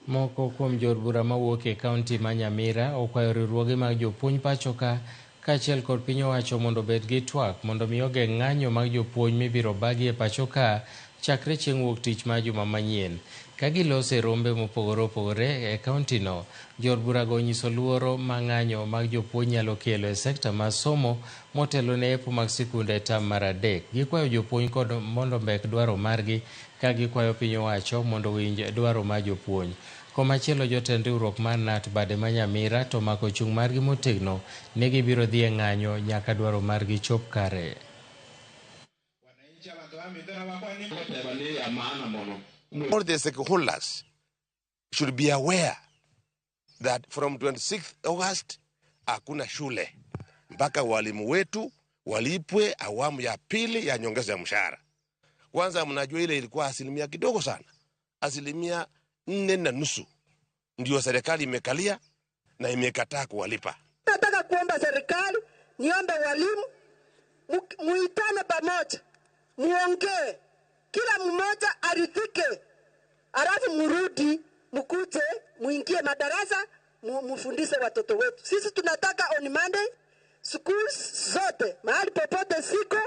Moko kuom jood bura mawuok e kaunti ma Nyamira okwayo riwruoge mag jopuonj pacho ka kaachiel kod piny owacho mondo obed gi twak mondo mi ogeng' ng'anyo mag jopuonj mibiro bagi e pacho ka chakre chieng' wuok tich mar juma manyien. Ka giloso e rombe mopogore opogore e kaunti no, jood burago onyiso luoro ma ng'anyo mag jopuonj nyalo kelo e sekta mar somo motelo ne yepo mag sikunde e tam mar adek. Gikwayo jopuonj kod mondo ombek dwaro margi ka gikwayo piny owacho mondo owinj dwaro mar jopuonj. Komachielo jotend riwruok mar KNUT bade ma Nyamira to omako chung' margi motegno ni gibiro dhi e ng'anyo nyaka dwaro margi chop kare. All the stakeholders should be aware that from 26th August hakuna shule mpaka walimu wetu walipwe awamu ya pili ya nyongeza ya mshahara. Kwanza mnajua ile ilikuwa asilimia kidogo sana, 4.5% ndio serikali imekalia na imekataa kuwalipa. Nataka kuomba serikali, niombe walimu muitane pamoja, muongee, kila mmoja aridhike, alafu murudi mkuje muingie madarasa mufundishe watoto wetu. Sisi tunataka on Monday schools zote mahali popote siko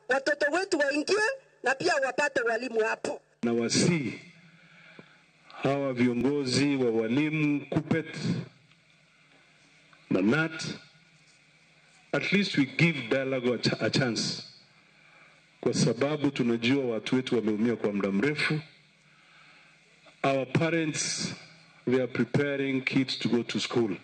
watoto wetu waingie na pia wapate walimu hapo. Na wasi hawa viongozi wa walimu KUPPET na KNUT, at least we give dialogue a chance, kwa sababu tunajua watu wetu wameumia kwa muda mrefu. Our parents, they are preparing kids to go to school.